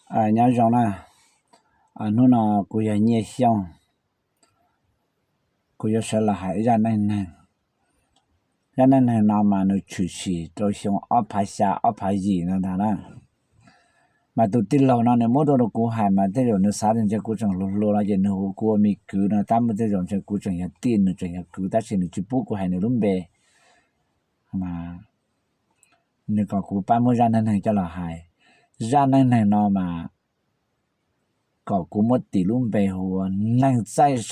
Nyob zoo na, hnub no kuv yog Nyiaj Xyooj, kuv yuav sawv los hais ib zaj neej neeg. Zaj neej neeg no mas nws tshwm sim rau xyoo ob phav xya ob phav yim no ntag na. Mas tus tij laug no nws muab rau kuv hais mas tej zaum nws xav tias ntshe kuv tseem hluas hluas no ces nws hu kuv ua me kwv no, tab mas tej zaum ntshe kuv tseem yog tij nws tseem yog kwv tab sis nws tsis pub kuv hais nws lub npe. Nws kom kuv pab muab zaj neej neeg coj los hais. Zaj neej neeg no mas kom kuv muab tis lub npe hu ua neeg txaij,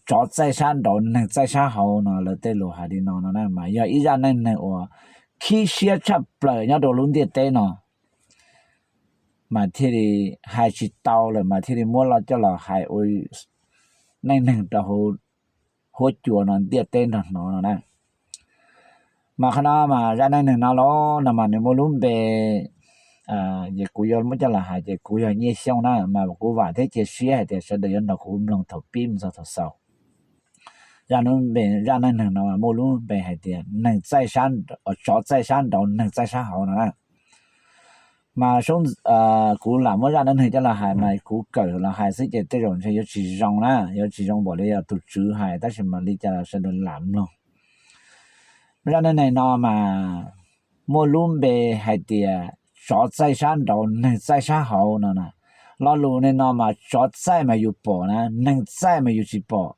tsov txaij sab nraud neeg txaij sab hauv no, lawv tej lus hais li no no na. Mas yog ib zaj neej neeg uas khib siab tshaj plaws nyob rau lub ntiaj teb no, mas thiaj li hais tsis tau lawm mas thiaj li muab los coj los hais ua neej neeg rau hauv huab cua no ntiaj teb nrog hnov no na. Mas qhov no mas zaj neej neeg no los no mas nws muaj lub npe, es kuv yuav muab coj los hais ces kuv yog Nyiaj Xyooj na, mas kuv vam thiab cia siab hais tias sawv daws yuav nrog kuv mloog thaum pib mus txog thaum xaus. Zaj neej neeg no mas muaj lub npe hais tias neeg txaij, tsov txaij sab nraud neeg txaij sab hauv no na. Mas kuv lam muab zaj neej neeg coj los hais mas kuv kawm los hais xwb ces tej zaum ntshe yuav tsis zoo na, yuav tsis zoo npaum li yog tus tswv hais, tab sis mas li cas los sawv daws lam mloog. Zaj neej neeg no mas muaj lub npe hais tias tsov txaij sab nraud neeg txaij sab hauv no na. Lo lus ne no mas tsov txaij mas yus pom na, neeg txaij mas yus tsis pom.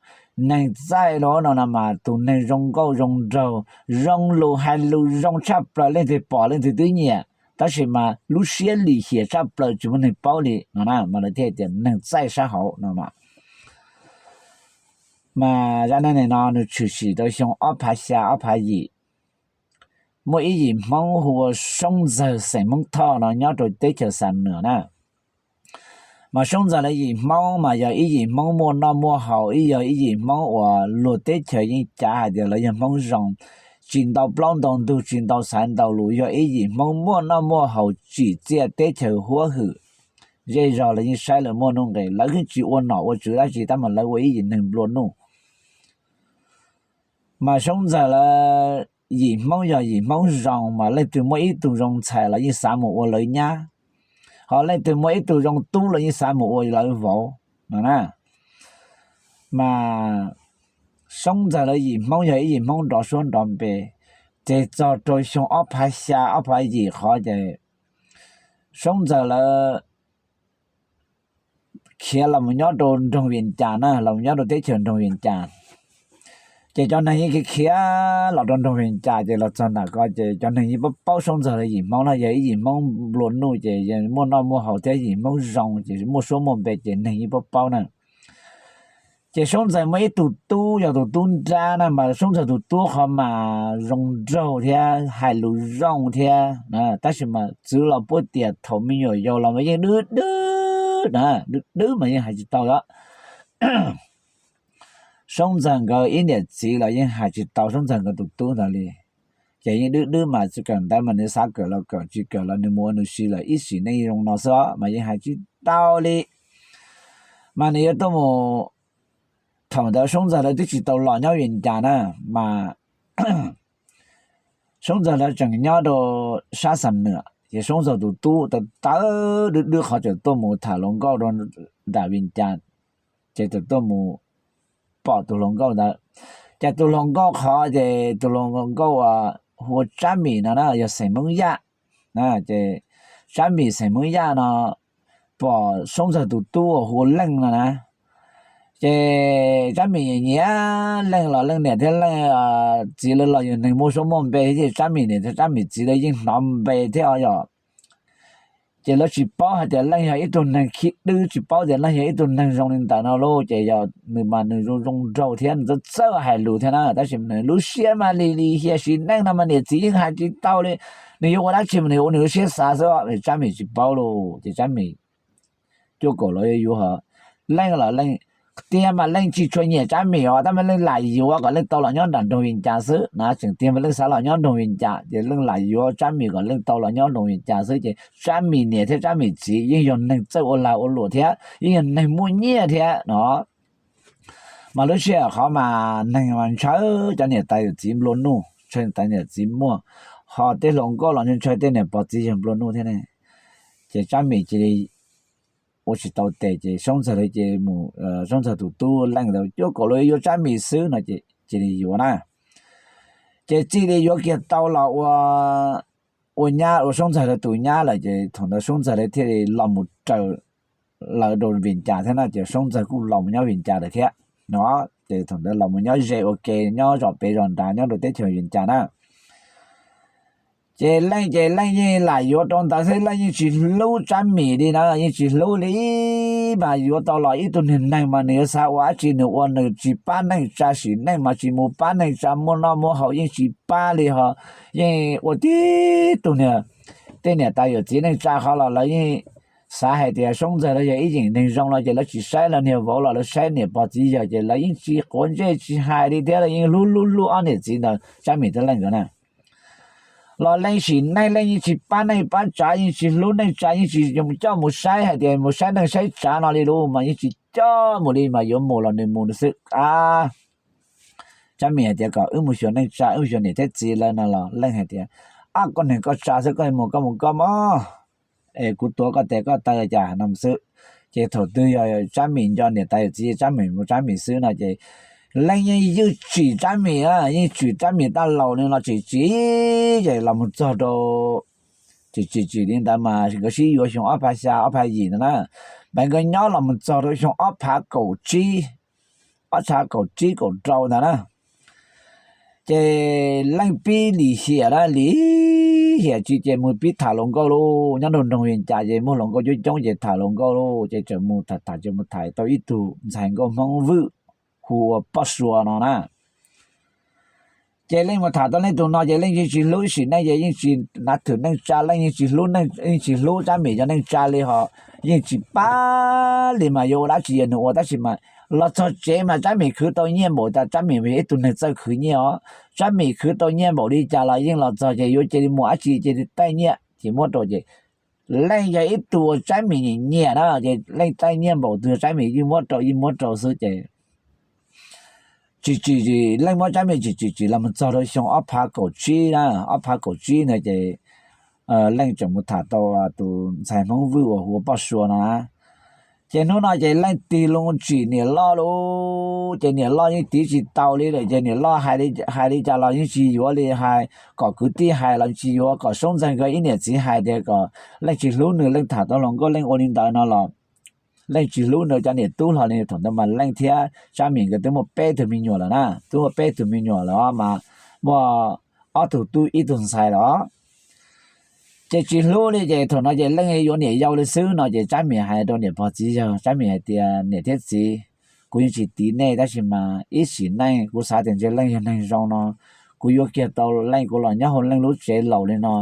Neeg txaij los no no mas tus neeg zoo nkauj zoo nraug, zoo lus hais lus zoo tshaj plaws, leej twg pom leej twg twb nyiam, tab sis mas lub siab lim hiam tshaj plaws tsis muaj neeg paub li no na, mas lawv thiaj tias neeg txaij sab hauv no mas. Mas zaj neej neeg no nws tshwm sim rau xyoo ob phav xya ob phav yim. Muaj ib yim Hmoob hu ua Soob Ntxawg xeem Hmoob Thoj no nyob rau teb chaws Xam Nuam na. Mas Soob Ntxawg lawv yim Hmoob mas yog ib yim Hmoob muaj noj muaj haus, ib yog ib yim Hmoob uas luag teb chaws yeej cav hais tias lawv yog Hmoob zoo, tsis ntau plaub ntau ntug, tsis ntau xaiv ntau lus, yog ib yim Hmoob muaj noj muaj haus tsim txiaj teb chaws huab hwm. Zej zog lawv yeej saib lawv muaj nuj nqis, lawv yeej tsis ua nom ua tswv dab tsi tab mas lawv ua ib yim neeg nplua nuj. Mas Soob Ntxawg lawv yim Hmoob yog yim Hmoob zoo, mas leej twg muaj ib tug zoo ntxhais los yeej xav mus ua lawv nyab, ho leej twg muaj ib tug zoo tub los yeej xav mus ua lawv vauv no na. Mas Soob Ntxawg lawv yim Hmoob yog ib yim Hmoob nrov suab nrov npe, ces txog rau xyoo ob phav xya ob phav yim qhov ces Soob Ntxawg lawv khiav los mus nyob rau nroog Vias Cas na, los mus nyob rau teb chaws nroog Vias Cas. Ces cov neeg yeej khiav khiav los rau nroog Vias Cas ces los txog ntawm ko ces cov neeg yeej paub paub Soob Ntxawg lawv yim Hmoob no yog ib yim Hmoob nplua nuj ces muaj noj muaj haus thiab yim Hmoob zoo ces muaj suab muaj npe ces neeg yeej paub paub na. Ces Soob Ntxawg muaj ib tug tub yog tus tub nrab na, mas Soob Ntxawg tus tub qhov mas zoo nraug thiab hais lus zoo thiab, tab sis mas txwv los puab tias thaum me nyuam yaus los mas yeej dwb dwb na, dwb dwb mas yeej hais tsis tau os. Soob Ntxawg nkawd ib niam txiv los yeej hais tsis tau Soob Ntxawg nkawd tus tub ntawd li. Ces yeej dwb dwb mas tsis kawm ntawv mas nws xav kawm los kawm, tsis kawm los nws mus ua nws si lawm, ib sim neej zoo no xwb os mas yeej hais tsis tau li. Mas nws yuav tuaj mus, thaum ntawd Soob Ntxawg lawv twb tsis tau los nyob Vias Cas na, mas Soob Ntxawg lawv tseem nyob rau sab Xam Nuam ces Soob Ntxawg tus tub tawv tawv dwb dwb qhov tseem tuaj mus tham hluas nkauj rau nram Vias Cas, ces tseem tuaj mus pom tus hluas nkauj ntawd. Ces tus hluas nkauj qhov ces tus hluas nkauj hu ua Tsab Mim no na, yog xeem Hmoob Yaj. Ces Tsab Mim xeem Hmoob Yaj no pom Soob Ntxawg tus tub uas hu ua Leej no na. Ces Tsab Mim nyiam nyiam Leej los Leej niam thiab Leej txiv lawv los yog neeg muaj suab muaj npe thiab, Tsab Mim niam thiab Tsab Mim txiv lawv yeej hnov npe thiab os yom. Ces lawv tsis paub hais tias Leej yog ib tug neeg khib dwb, tsis paub tias Leej yog ib tug neeg zoo li ntawd no lauj. Ces yog nws mas nws zoo zoo nraug thiab nws txawj txawj hais lus thiab na, tab sis nws lub siab mas lim lim hiam, sim neej no mas niam txiv yeej hais tsis tau li. Nws yuav ua dab tsi mas nws ua nws lub siab xav xwb. Tsab Mim tsis paub lauj, ces Tsab Mim cuaj kaum los yuav yuav ho Leej los Leej, tiag mas Leej tsis tshua nyiam Tsab Mim os, tab mas Leej lam yuav kom Leej tau los nyob nram nroog Vias Cas xwb na, tseem tiag mas Leej xav los nyob nroog Vias Cas ces Leej lam yuav Tsab Mim kom Leej tau los nyob nroog Vias Cas xwb. Ces Tsab Mim niam thiab Tsab Mim txiv yeej yog neeg txawj ua lag ua luam thiab yeej yog neeg muaj nyiaj thiab no. Mas lub sij hawm qhov mas neeg mas ntshaw cov niam tais yawm txiv nplua nuj, ntshaw niam tais yawm txiv muaj, ho tej hluas nkauj los ntshaw tej niam pog txiv yawg nplua nuj thiab ne. Ces Tsab Mim cia li ua tsis tau tes ces Soob Ntxawg lawv ces mus, Soob Ntxawg tus tub Leej ntawd cuaj kaum los yuav Tsab Mim xwb no ces cia li yuav na. Ces txij li yuav kiag tau los ua, ua nyab ua Soob Ntxawg lawv tus nyab lawm ces thaum ntawd Soob Ntxawg lawv thiaj li los mus raws lawv rau Vias Cas thiab na, ces Soob Ntxawg kuj los mus nyob Vias Cas lawm thiab no. Ces thaum ntawd los mus nyob ze ua ke nyob zos pem zos nrad nyob rau teb chaws Vias Cas na. Ces Leej ces Leej yeej lam yuav rau ntawd thiab Leej yeej tsis hlub Tsab Mim li na, yeej tsis hlub li. Mas yuav tau los ib tug niag neeg mas nws yuav xav ua dab tsi nws ua, nws tsis pab neej tsa, sim neej mas tsis mus pab neej tsa, muaj noj muaj haus yeej tsis pab li ho, yeej ua tib tug niag, tej niam tais yawm txiv neej tsa qhov los lawv yeej xav hais tias Soob Ntxawg lawv yog ib yeem neeg zoo no ces lawv tsis saib lawv niag vauv los lawv saib niam pog txiv yawg ces lawv yeej tsis quav ntsej tsis hais li thiab lawv yeej hlub hlub hlub ob niam txiv ntawd Tsab Mim thiab Leej nkawd na. Los Leej sim neej Leej yeej tsis pab neej pab tsa, yeej tsis hlub neej tsa, yeej tsis coj mus saib hais tias mus saib neej saib tsa no li lus mas yeej tsis coj mus li, mas yuav mus los nws mus nws xwb a. Tsab Mim hais tias kom wb mus xyuas neej tsa, wb mus xyuas niam thiab txiv lawv no los Leej hais tias, ab, koj neeg koj tsa xwb, koj mus koj mus koj mog, es kuv tuav koj tes koj taw cas no xwb. Ces thaum twg yog Tsab Mim nco niam tais yawm txiv Tsab Mim mus Tsab Mim xwb no ces Leej yeej ywj tsim Tsab Mim, yeej tsim Tsab Mim tag laus li los tsim tsim, ces los mus txog rau, tsim tsim tsim li ntawd mas nkawd sib yuav xyoo ob phav xya ob phav yim ntawd na. Mas nkawd nyob los mus txog rau xyoo ob phav kaum tsib, ob phav kaum tsib kaum rau ntawd na. Ces Leej pib lim hiam na, lim hiam tsis ces mus pib tham hluas nkauj lauj, nyob nrog nroog Vias Cas ces muaj hluas nkauj coob coob ces tham hluas nkauj lauj, ces tseem mus tham tham ces mus tham tau ib tug ntxhais nkauj Hmoob Vwj hu ua Poj Sua no na. Ces Leej mus tham tau Leej tus no ces Leej yeej tsis hlub sim neej ces yeej tsis nav thwm neej tsa, Leej yeej tsis hlub, yeej tsis hlub Tsab Mim cov neej tsa li ho, yeej tsis pab li mas yuav ua dab tsi yog nws ua tab sis mas los txog tsev mas Tsab Mim khwv tau nyiaj npaum tas, Tsab Mim yog ib tug neeg txawj khwv nyiaj os, Tsab Mim khwv tau nyiaj npaum li cas los yeej los txog ces yuav cia li mus dab tsi cia li taij nyiaj ces muab rau ces Leej yog ib tug uas Tsab Mim nyiam nyiam na ces Leej taij nyiaj npaum twg Tsab Mim yeej muab rau yeej muab rau xwb ces tsis tsim, Leej muab Tsab Mim tsis tsim tsim los mus txog rau xyoo ob phav kaum tsib na, ob phav kaum tsib ntawd ces Leej tseem mus tham tau tus ntxhais Hmoob Vwj uas hu ua Poj Sua no na. Ces hnub no ces Leej tig loo tsim niam loj lauj, ces niam loj yeej tiv tsis tau li lawm ces niam loj hais li cas los yeej tsis yuav li, hais kom kwv tij hais los tsis yuav, kom Soob Ntxawg nkawd ib niam txiv hais tias kom Leej tsis hlub nws, Leej tham tau hluas nkauj Leej ua li ntawd no los Leej tsis hlub nws cov niam tub hlo li. Thaum ntawd mas Leej thiab Tsab Mim nkawd twb muaj peb tug me nyuam lawm na, twb muaj peb tug me nyuam lawm os mas muaj ob tug tub ib tug ntxhais lawm os. Ces tsis hlub li ces thaum no ces Leej yuav niam yau li xwb no ces Tsab Mim hais rau niam pog txiv yawg, Tsab Mim hais tias niam thiab txiv, kuv yeej tsis tiv nej tab sis mas ib sim neej kuv xav tias ntshe Leej yog neeg zoo no, kuv yuav kiag tau Leej kuv los nyob hauv Leej lub tsev laus li no,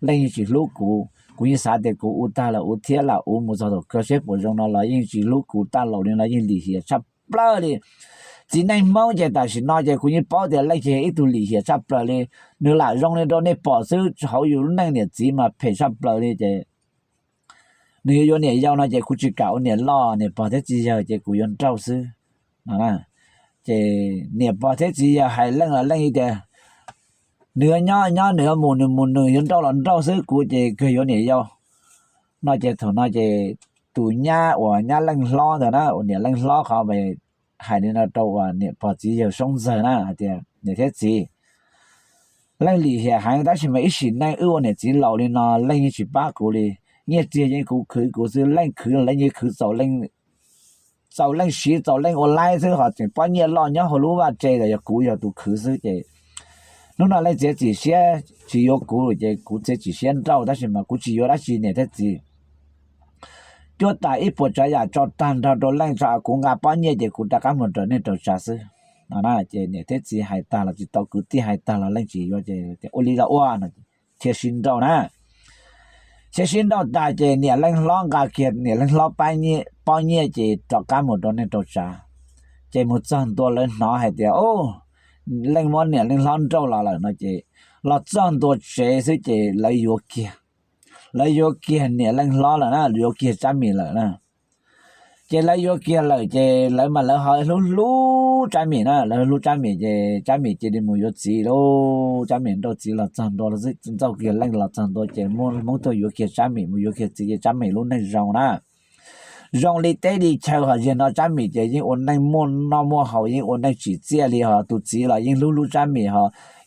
Leej yeej tsis hlub kuv, kuv yeej xav tias kuv ua tag lawm ua thiab lam ua mus txog thaum kawg seb puas zoo no los yeej tsis hlub kuv, tag laus li no yeej lim hiam tshaj plaws li. Txiv neej Hmoob ces tam sim no ces kuv yeej paub tias Leej ces yog ib tug lim hiam tshaj plaws li, nws lam zoo li rau nej pom xwb, hauv yus lub neej niam txiv mas phem tshaj plaws li ces nws yuav yuav niam yau no ces kuv tsis kam ua niam loj, niam pog thiab txiv yawg ces kuv yuav nrauj xwb no. Ces niam pog thiab txiv yawg hais Leej los Leej tias nws yuav nyob nyob, nws yuav mus nws mus, nws yuav nrauj los nrauj xwb, kuv ces kawg yuav niam yau no. Ces thaum no ces tus nyab uas nyab Leej hlob ntawd na, uas niam Leej hlob qhov hais li no rau uas niam pog txiv yawg Soob Ntxawg na hais tias niam thiab txiv, Leej lim hiam heev tab sis mas ib sim neej wb ua niam txiv laus li no Leej yeej tsis pab kuv li. Nyiaj txiag yeej kuv khwv kuv xwb, Leej khwv los Leej yeej khwv txaus Leej siv txaus Leej ua laib xwb, ho tseem pob nyiaj loj nyob hauv lub vaj tse los yog kuv yog tus khwv xwb ces hnub no Leej txiav txim siab tsis yuav kuv ces kuv txiav txim siab nrauj tab sis mas kuv tsis yuav dab tsi niam thiab txiv. Cuab tas ib puas tsav yam tso tag nrho rau Leej tso, kuv nqa pob nyiaj ces kuv rov qab mus raws neej raws tsav xwb no na. Ces niam thiab txiv hais tag los tsis tau, kwv tij hais tag los Leej tsis yuav ces ua li los ua no, thiaj sib nrauj na. Thiaj sib nrauj tas ces niam Leej hlob nqa kiag niam Leej hlob pob nyiaj ces rov qab mus rau neej rau tsav. Ces mus txog ntua lawv hnov hais tias, o, Leej muab niam Leej hlob nrauj los lawm no ces los txog ntua tsev xwb ces lawv yuav kiag, lawv yuav kiag niam Leej hlob lawm na, yuav kiag Tsab Mim lawm na. Ces lawv yuav kiag lawm ces lawv mas lawv ho hlub hlub Tsab Mim na, lawv hlub Tsab Mim ces Tsab Mim cia li mus yuav txiv lauj. Tsab Mim nrauj txiv los txog ntua, nrauj kiag Leej los txog ntua ces muab Hmoob tuaj yuav kiag Tsab Mim, mus yuav kiag txiv ces Tsab Mim lub neej zoo na. zoo li teb li chaw ho. Zaum no Tsab Mim ces yeej ua neej muaj noj muaj haus, yeej ua neej tsim txiaj li ho. Tus txiv los yeej hlub hlub Tsab Mim ho,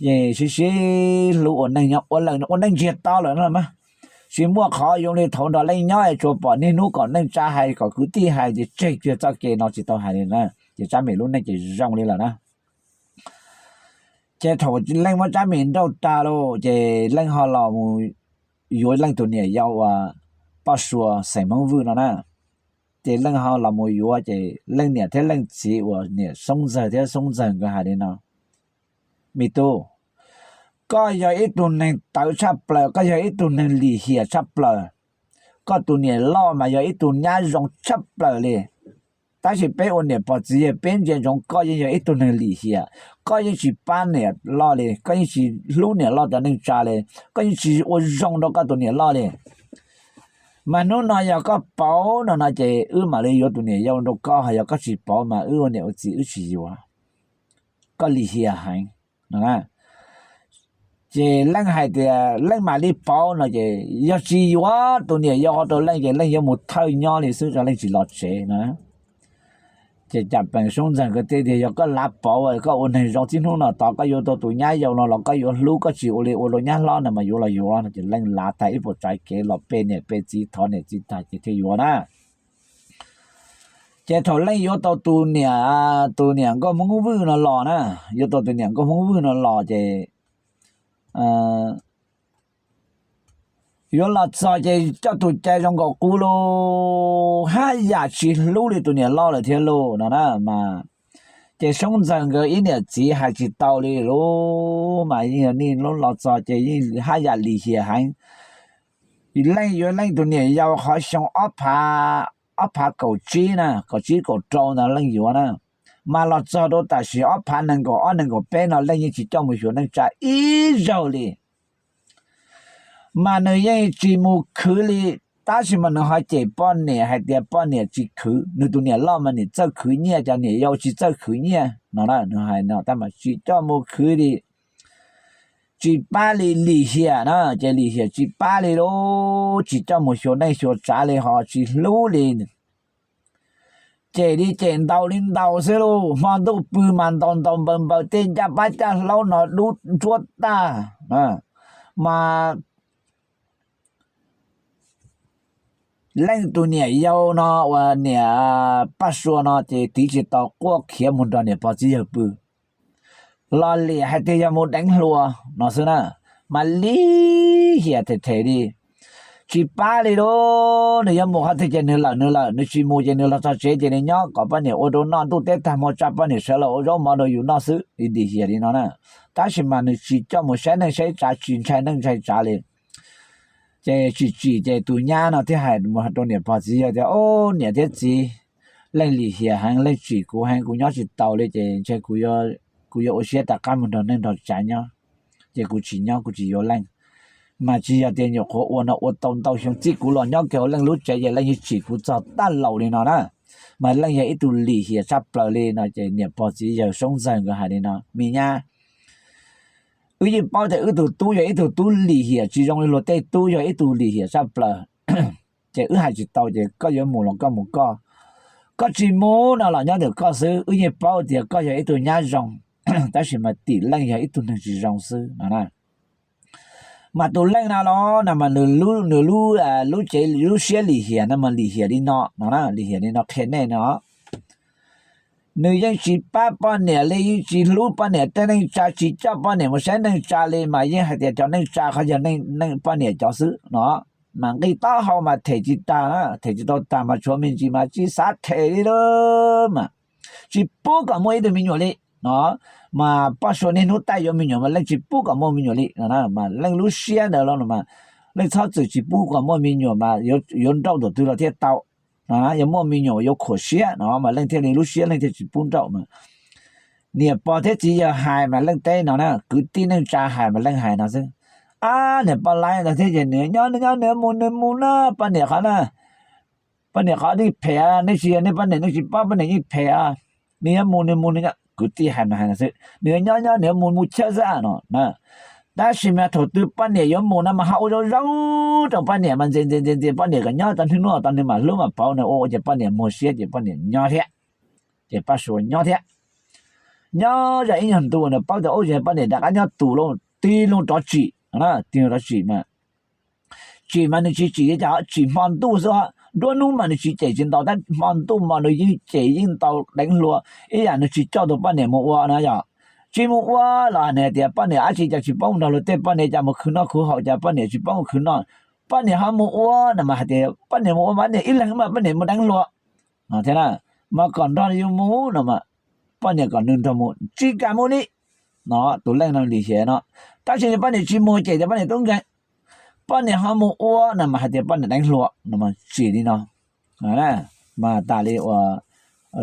yeej sib sib hlub ua neej nyob ua leej ua neej ntsiag to lawm no mas. Tsis muaj qhov zoo li thaum nrog leej nyob es tsuas pom niaj hnub kom neej tsa hais kom kwv tij hais ces tseg kiag txoj kev no tsis tau hais li na. Ces Tsab Mim lub neej ces zoo li lawm na. Ces thaum Leej muab Tsab Mim nrauj tag lawm ces Leej ho los mus yuav Leej tus niam yau uas Poj Sua xeem Hmoob Vwj no na. Ces Leej ho los mus yuav ces Leej niam thiab Leej txiv uas niam Soob Ntxawg thiab Soob Ntxawg nkawd hais li no: Me tub, koj yog ib tug neeg tawv tshaj plaws, koj yog ib tug neeg lim hiam tshaj plaws. Koj tus niam loj mas yog ib tug nyab zoo tshaj plaws li. Tab sis peb ua niam pog txiv yawg peb ntsia ntsoov koj yeej yog ib tug neeg lim hiam. Koj yeej tsis pab niam loj li, koj yeej tsis hlub niam loj cov neej tsa li, koj yeej tsis ua zoo rau koj tus niam loj li. Mas hnub no yog koj pauv no no ces wb mam li yuav tus niam yau rau koj, ho yog koj tsis pauv mas wb ua niam ua txiv wb tsis yuav. Koj lim hiam heev no. Ces Leej hais tias Leej mam li pauv no ces yog tsis yuav tus niam yau rau Leej ces Leej yuav mus thawj nyob li xwb, rau Leej tsis los tsev na. Ces cas pees Soob Ntxawg nkawd teb tias yog koj lav pauv, koj ua neeg zoo txij hnub no tod koj yuav tau tus nyab yau no los koj yuav hlub, koj tsis ua li ua rau nyab hlob no mas yuav los yuav no. Ces Leej lav tag ib puas tsav kev los pe niam pe txiv thov niam txiv tag ces thiaj yuav na. Ces thaum Leej yuav tau tus niam, tus niam nkauj Hmoob Vwj no los na, yuav tau tus niam nkauj Hmoob Vwj no los ces yuav los txog ces coj tus cai zoo nkaus qub lawm, haj yam tsis hlub li tus niam loj lawm thiab lauj no na mas. Ces Soob Ntxawg nkawd ib niam txiv hais tsis tau li lauj, mas yeej yog nej lub los txog ces yeej haj yam lim hiam heev. Leej yuav Leej tus niam yau qhov xyoo ob phav, ob phav kaum tsib na, kaum tsib kaum rau ntawd Leej yuav na, mas los txog rau tam sim ob phav nees nkaum ob nees nkaum peb no Leej yeej tsis coj mus xyuas neej tsa ib zaug li. Mas nws yeej tsis mus khwv li, tab sis mas nws ho cem poj niam hais tias poj niam tsis khwv, nws tus niam loj mas niam txawj khwv nyiaj, cov niam yau tsis txawj khwv nyiaj no na, nws hais no tab mas tsis coj mus khwv li. Tsis pab li, lim hiam na, ces lim hiam tsis pab li lauj, tsis coj mus xyuas neej xyuas tsav li ho tsis hlub li. Cem li cem ntaus li ntaus xwb lauj, hmo ntuj pw mas ntaus ntaus npaws npaws tej ncaj pab caj hlaub no dub ntsuab tag. Mas Leej tus niam yau no uas niam Paj Sua no ces tiv tsis tau quaj khiav mus nrog niam pog txiv yawg pw. Los liam hais tias yog mus deev hluas no xwb na, mas lim hiam them them li. Tsis pab li lauj, nws yuav mus qhov twg ces nws lawm nws lawm, nws tsis mus ces nws los txog tsev ces nws nyob kom poj niam ua rau noj, ntuj teb tag hmo tsa poj niam sawv los ua zaub mov rau yus noj xwb, lim hiam li no na. Tab sis mas nws tsis coj mus saib neej saib tsav, tsis ntshai neej ntshai tsav li. Ces tsim tsim ces tus nyab no thiaj hais mus rau niam pog txiv yawg tias, Au, niam thiab txiv, Leej lim hiam heev, Leej tsim kuv heev, kuv nyob tsis taus li ces ntshe kuv yuav ua siab rov qab mus nrog neej nrog tsav nyob. Ces kuv tsis nyob, kuv tsis yuav Leej. Mas tsis yog tias nyuam qhuav ua no, ua tau ntau xyoo txij kuv los nyob kiag hauv Leej lub tsev ces Leej yeej tsim kuv txog tag laus li no na. Mas Leej yog ib tug lim hiam tshaj plaws li no. Ces niam pog txiv yawg Soob Ntxawg nkawd hais li no, Me nyab, wb yeej paub tias wb tus tub yog ib tug tub lim hiam tsis zoo li luag tej tub, yog ib tug lim hiam tshaj plaws. Ces wb hais tsis tau, ces koj yuav mus los koj mus koj, koj tsis mus no los nyob ntawm koj xwb. Wb yeej paub tias koj yog ib tug nyab zoo, tab sis mas tim Leej yog ib tug neeg tsis zoo xwb no na. Mas tus Leej no los no mas nws lub, nws lub, lub cev lub siab lim hiam no mas lim hiam li no no na, lim hiam li no qhia nej no. Nws yeej tsis pab poj niam li, yeej tsis hlub poj niam tej neej tsa, tsis coj poj niam mus saib neej tsa li, mas yeej hais tias cov neej tsa qhov yog neej poj niam cov xwb no. Mas nqi taub hau mas them tsis tag na, them tsis tau tag mas tshuav me ntsis mas tsis xav them li lawm mas. Tsis pub kom muaj ib tug me nyuam li no. Mas Paj Sua niaj hnub taij yuav me nyuam mas Leej tsis pub kom muaj me nyuam li no. Mas Leej lub siab ntawd los mas Leej txhob txwm tsis pub kom muaj me nyuam mas yuav nrauj tus twg los thiaj tau. Yog muaj me nyuam yuav khuam siab no mas Leej thiaj li lub siab Leej thiaj tsis pub nrauj mas. Niam pog thiab txiv yawg hais mas Leej teb no na, kwv tij neej tsa hais mas Leej hais no xwb. Ab, niam pog laib ntawd thiab ces nws nyob nws nyob, nws mus nws mus na, poj niam qhov na, poj niam qhov yeej phem, nej tsis yog nej poj niam, nej tsis paub poj niam yeej phem. Nws yuav mus nws mus nws nyob, kwv tij hais mas hais no xwb, nws yuav nyob nyob nws yuav mus mus chawj xwb no na. Tab sis mas thaum twg poj niam yuav mus no mas ho ua zoo zoo rau poj niam mas ntxias ntxias ntxias ntxias poj niam kom nyob tau niaj hnub tau nws mam hlub mam pauv nws ua ua ces poj niam muag siab ces poj niam nyob thiab. Ces Paj Suav nyob thiab. Nyob zam ib nyuag ntu nws paub tias ub yog poj niam rov qab nyob tus lawm, tig loo rov tsim, tig loo rov tsim mas tsim mas nws tsis tsim li cas, tsim hmo ntuj xwb. Nruab hnub mas nws tsis cem tsis ntaus, tab hmo ntuj mas nws yeej cem yeej ntaus deev hluas, ib yam nws tsis coj tus poj niam mus ua no yog. Tsis mus ua los nws hais tias poj niam dab tsi cas tsis paub mus nrog luag tej, poj niam cas mus khwv noj khwv haus cas poj niam tsis paub mus khwv noj. Poj niam ho mus ua no mas hais tias poj niam mus ua mas niam ib leeg mas poj niam mus deev hluas thiab na, mas kom nrog yus mus no mas poj niam kom nws nrog mus tsis kam mus li no. Tus leej no lim hiam no, tab sis poj niam tsis mus ces tias poj niam tub nkeeg, poj niam ho mus ua no mas hais tias poj niam deev hluas no mas tsim li no. Mas tas li ua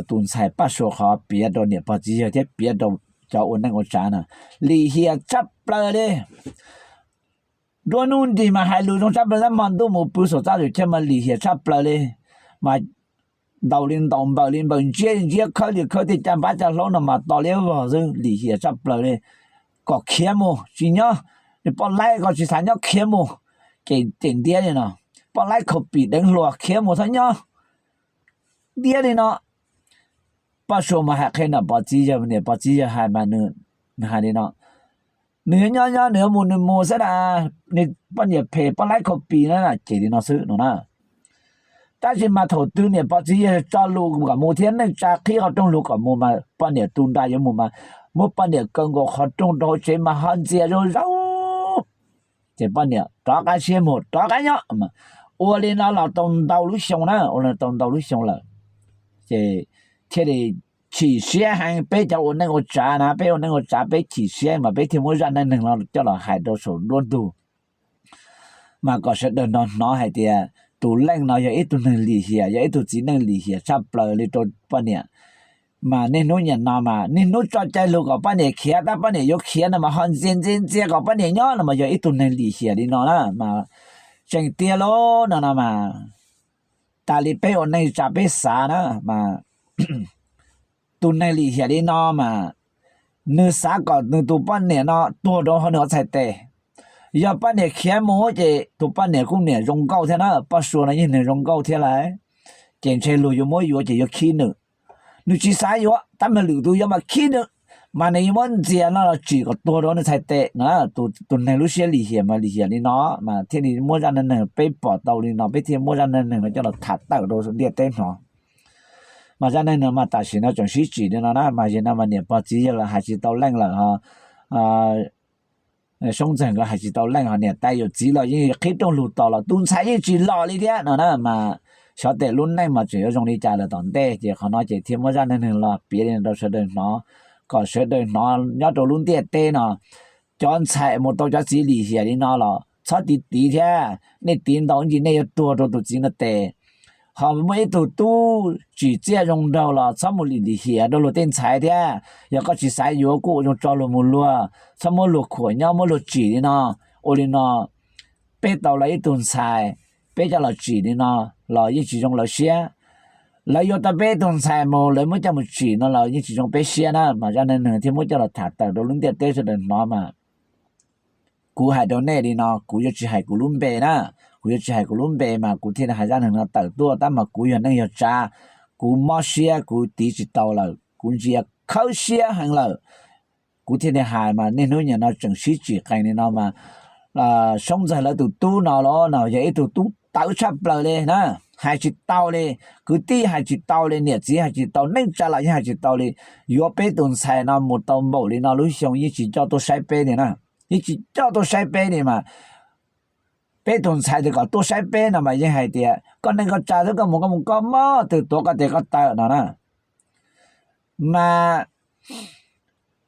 tus ntxhais Paj Suav qhov piav rau niam pog txiv yawg thiab piav rau cov ua neej ua tsav na, lim hiam tshaj plaws li. Nruab hnub nrig mas hais lus zoo tshaj plaws, tab hmo ntuj mus pw saum txaj saum chaw mas lim hiam tshaj plaws li. Mas ntaus li ntaus npaws li npaws ntsiab li ntsiab khawb li khawb, tej caj npab caj hlaub no mas to liab vog xwb, lim hiam tshaj plaws li. Kom khiav mus tsis nyob, poj laib ko tsis xav nyob khiav mus, ces cem ntiab li no, poj laib khaus pim deev hluas khiav mus txhob nyob, ntiab li no. Paj Suav mas hais qhia niam pog txiv yawg, niam pog txiv yawg hais mas nws hais li no, nws yuav nyob nyob, nws yuav mus nws mus xwb na, nws poj niam phem poj laib khaus pim na, ces li no xwb no na. Tab sis mas thaum twg niam pog txiv yawg tso lus kom mus thiab neej tsa qhib qhov rooj lus kom mus mas poj niam tu nra yuav mus mas muab poj niam kaw nkaus qhov rooj rau hauv tsev mas ho ntxias zoo zoo. Ces poj niam rov qab siab mus rov qab nyob. Ua li no los tau ntau lub xyoo na, ua li no tau ntau lub xyoo lawm, ces thiaj li chim siab heev. Peb cov ua neej ua tsav na, peb ua neej ua tsav peb chim siab mas peb thiaj muab zaj neej neeg no coj los hais rau saum nruab ntug, mas kom sawv daws hnov hnov hais tias tus leej no yog ib tug neeg lim hiam, yog ib tug txiv neej lim hiam tshaj plaws li rau poj niam. Mas niaj hnub niam no mas niaj hnub tso cai lus kom poj niam khiav, tab poj niam yuav khiav no mas ho ntxias ntxias ntxias kom poj niam nyob no mas yog ib tug neeg lim hiam li no na mas tseem tiag lauj no no mas tas li peb ua neej tsa peb xav na mas tus neeg lim hiam li no mas nws xav kom nws tus poj niam no tuag rau hauv nws ob txhais tes. Yog poj niam khiav mus ces tus poj niam kuj niam zoo nkauj thiab na, Paj Suav no yeej neeg zoo nkauj thiab lawm, ces ntshe luag yuav muab yuav ces yuav khib nws. Nws tsis xav yuav tab mas lwm tus yuav mas khib nws, mas nws yuav muab ntxias no los tsim kom tuag rau nws txhais tes na. Tus neeg lub siab lim hiam mas lim hiam li no mas thiaj li muab zaj neeg neeg peb pom tau li no, peb thiaj muab zaj neeg neeg no coj los tham tawm rau ntiaj teb hnov. Mas zaj neeg neeg mas tam sim no tseem sib tsim li no na, mas yog no mas niam pog txiv yawg los hais tsis tau leej lawm ho Soob Ntxawg nkawd hais tsis tau leej, ho niam tais yawm txiv los yeej qhib rooj lus tos los tus ntxhais yeej tsis los li thiab no na. Mas xyov tej lub neej mas tseem yuav zoo li cas lawm tom ntej, ces qhov no ces thiaj muab zaj neeg neeg los piav li no rau sawv daws hnov, kom sawv daws hnov nyob rau lub ntiaj teb no. Cov ntxhais mus tau cov txiv lim hiam li no los txhob tiv tiv thiab, nej tiv ntau ib ntsis nej yuav tuag rau tus txiv no tes. Ho muaj ib tug tub tsim txiaj zoo nraug los txhob mus lim lim hiam rau luag tej ntxhais thiab. Yog koj tsis xav yuav kuj ua zoo tso luag mus luag, txhob muab luag khuam nyob muab luag tsim li no. Ua li no peb tau lawv ib tug ntxhais, peb coj los tsim li no los yeej tsis zoo lawv siab. Lawv yuav tau peb ib tug ntxhais mus lawv muab coj mus tsim no los yeej tsis zoo peb siab na. Mas zaj neeg neeg thiaj muab coj los tham tawm rau lub ntiaj teb sawv daws hnov mas kuv hais rau nej li no, kuv yuav tsis hais kuv lub npe na, kuv yuav tsis hais kuv lub npe mas kuv thiaj li hais zaj neeg no tawm tuaj, tab mas kuv yog neej yog tsav, kuv mob siab kuv tiv tsis tau lawm, kuv ntsia khawb siab heev lawm, kuv thiaj li hais. Mas niaj hnub nim no tseem sib tsim qees li no mas Soob Ntxawg lawv tus tub no los no yog ib tug tub tawv tshaj plaws li na, hais tsis tau li, kwv tij hais tsis tau li, niam txiv hais tsis tau, neej tsa los yeej hais tsis tau li. Yuav peb tus ntxhais no mus tau npaum li no lub xyoo yeej tsis coj tuaj saib peb li na, yeej tsis coj tuaj saib peb li mas peb tus ntxhais tias kom tuaj saib peb no mas yeej hais tias koj neej koj tsa xwb, koj mus koj mus koj mob twg tuav koj tes koj taw no na. Mas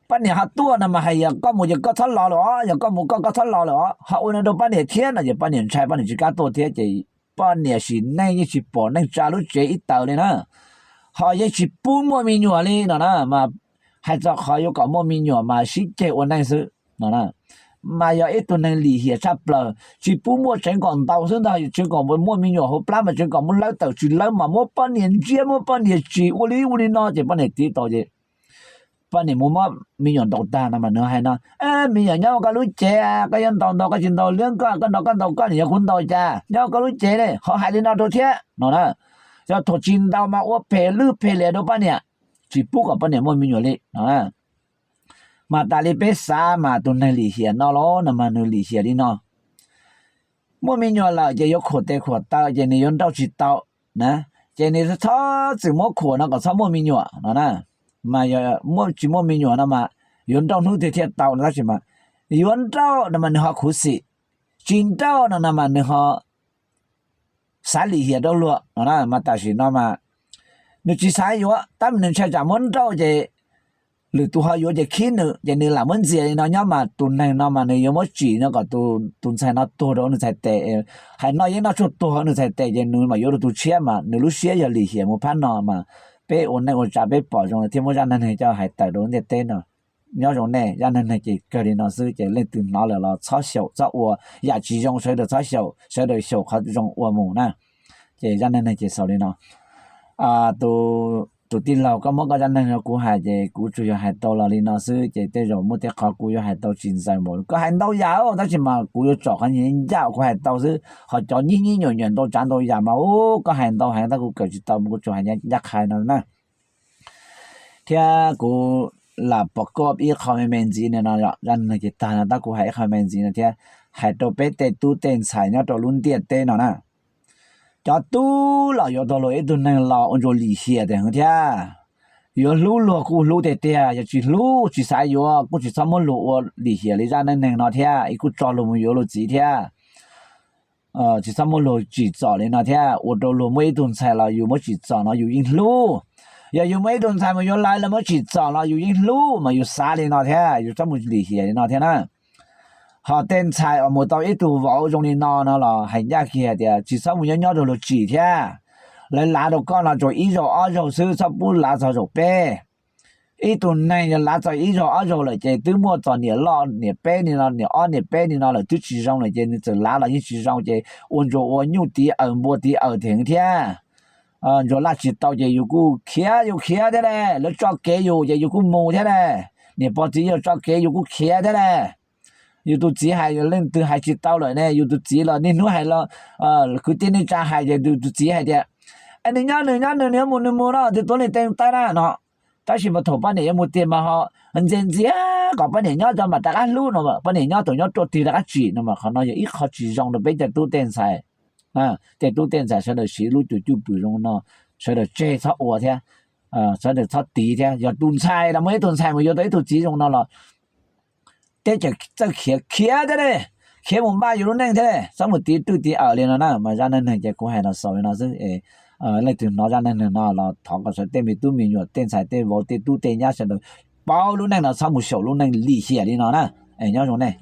poj niam ho tuaj no mas hais yog koj mus ces koj txhob los lawm os, yog koj mus koj koj txhob los lawm os. Ho ua no rau poj niam thiab no ces poj niam ntshai, poj niam tsis kam tuaj thiab ces poj niam sim neej yeej tsis pom neej tsa lub tsev ib taws li na. Ho yeej tsis pub muaj me nyuam li no na, mas hais txog qhov yuav kom muaj me nyuam mas sib ceg ua neej xwb no. Mas yog ib tug neeg lim hiam tshaj plaws, tsis pub muaj, tseev kom ntaus xwb ntag, tseev kom muaj me nyuam hauv plab mas tseev kom muab lawb tawm, tsis lawb mas muab poj niam ntsiab muab poj niam tsim ua li ua li no ces poj niam tiv tau ces poj niam mus muab me nyuam ntaus tag no mas nws hais no, me nyuam nyob ua koj lub cev, koj yuav ntaus ntaus koj tsis ntaus liab koj, koj ntaus koj ntaus koj, nws yog kuv ntaus cas, nyob ua koj lub cev ne, ho hais li no rau thiab no na. Yog thaum tsis ntaus mas ua phem lwj phem liam rau poj niam, tsis pub kom poj niam muaj me nyuam li no. Mas tas li peb xav mas tus neeg lim hiam no los no mas nws lim hiam li no. Muaj me nyuam lawm ces yuav khuam tes khuam taw ces nws yuav nrauj tsis tau na, ces nws txhob txwm muab khuam no kom txhob muaj me nyuam no na. Mas tsis muaj me nyuam no mas yuav nrauj hnub twg thiaj tau no tab sis mas yuav nrauj no mas nws ho khuv xim, tsis nrauj no no mas nws ho xav lim hiam rau luag no na. Mas tam sim no mas nws tsis xav yuav tab sis nws ntshai tsam muab nrauj ces lwm tus ho yuav ces khib nws ces nws lam muab ntxias li no nyob mas tus neeg no mas nws yuav muab tsim no kom tus ntxhais no tuag rau nws txhais tes. Hais no yeej noj tshuaj tuag nws txhais tes ces nws mam yuav rau tus tshiab mas nws lub siab yog lim hiam mus phab no mas peb ua neej ua tsav peb pom zoo thiab muab zaj neeg neeg coj hais tawm rau ntiaj teb no. Nyob zoo nej, zaj neeg neeg ces kawg li no xwb ces leej twg hnov lawm los txhob xyaum txhob ua, yam tsis zoo sawv daws txhob xyaum, sawv daws xyaum qhov zoo ua mus na. Ces zaj neeg neeg ces xaus li no. Tus tij laug, koj muab koj zaj neeg no kuv hais ces kuv tsuas yog hais tau los li no xwb ces tej zaum muaj tej qhov kuv yuav hais tau tsis ntxaws npaum koj hais ntau yam tab sis mas kuv yuav tsom qhov ncaj kuv hais tau xwb, ho cov nyib nyib nyuam nyuam ntau tsav ntau yam mas ub koj hais ntau heev tab kuv kawm tsis tau mas kuv tsuas hais ncaj qha no na. Thiab kuv lam pom koj ib qho me me ntxiv no, zaj neeg ces tag no tab kuv hais ib qho me ntxiv no thiab, hais rau peb tej tub tej ntxhais nyob rau lub ntiaj teb no na. Cov tub los yuav tau luag ib tug neeg los ua ntsuas lim hiam tes heev thiab. Yuav hlub luag kuj hlub tiag tiag, yog tsis hlub tsis xav yuav kuj tsis txhob muab luag ua lim hiam li zaj neeg neeg no thiab, kuj tso luag mus yuav luag txiv thiab. Tsis txhob muab luag tsim txom li no thiab, ua rau luag muaj ib tug ntxhais los yus muab tsim txom no yus yeej hlub. Yog yus muaj ib tug ntxhais mus yuav lawv los muab tsim txom los yus yeej hlub mas yus xav li no thiab, yus txhob mus lim hiam li no thiab na. Ho tej ntxhais uas mus tau ib tug vauv zoo li no no los hais ncaj kiag hais tias tsis txhob mus nyob nyob rau luag tsim thiab. Lawv lav rau koj no tsuas ib zaug ob zaug xwb, txhob pub lav txog zaum peb. Ib tug neeg yog lav txog ib zaug ob zaug lawm ces twb muaj txog niam loj niam peb ni no, niam ob niam peb ni no lawm twb tsis zoo lawm ces nws txawm lav los yeej tsis zoo ces ua ntsuas ua nyuj tiv awm npua tiv awm theev thiab. Ntsuas laj tsis tau ces yus kuj khiav yus khiav thiab ne, lawv tso kev yus ces yus kuj mus thiab ne. Niam pog txiv yawg tso kev yus kuj khiav thiab ne. Yus tus txiv hais leej twg hais tsis tau lawm ne, yus tus txiv los niaj hnub hais los kwv tij neej tsa hais ces yus tus txiv hais tias, es nws nyob nws nyob nws, nws yuav mus nws mus no, twb tuav leej teej tawb na no. Tab sis mas thaum poj niam yuav mus tiag mas ho ntxias ntxias kom poj niam nyob tso mam rov qab hlub no, poj niam nyob thaum nyob ruaj tig rov qab tsim no mas qhov no yog ib qho tsis zoo rau peb tej tub tej ntxhais. Tej tub tej ntxhais sawv daws siv lub cuj pwm zoo no, sawv daws tseg txhob ua thiab, sawv daws txhob tiv thiab. Yog tus ntxhais los muaj ib tug ntxhais mus yuav tau ib tug txiv zoo no los teb chaws txawj khiav khiav thiab ne, khiav mus npaj yus lub neej thiab ne, txhob mus tiv rwj tiv awm li no na. Mas zaj neeg neeg ces kuv hais los xaus li no xwb. Leej twg hnov zaj neeg neeg no los thov kom sawv tej me tub me nyuam tej ntxhais tej vauv tej tub tej nyab sawv daws paub lub neej no txhob mus xyaum lub neej lim hiam li no na. Nyob zoo nej.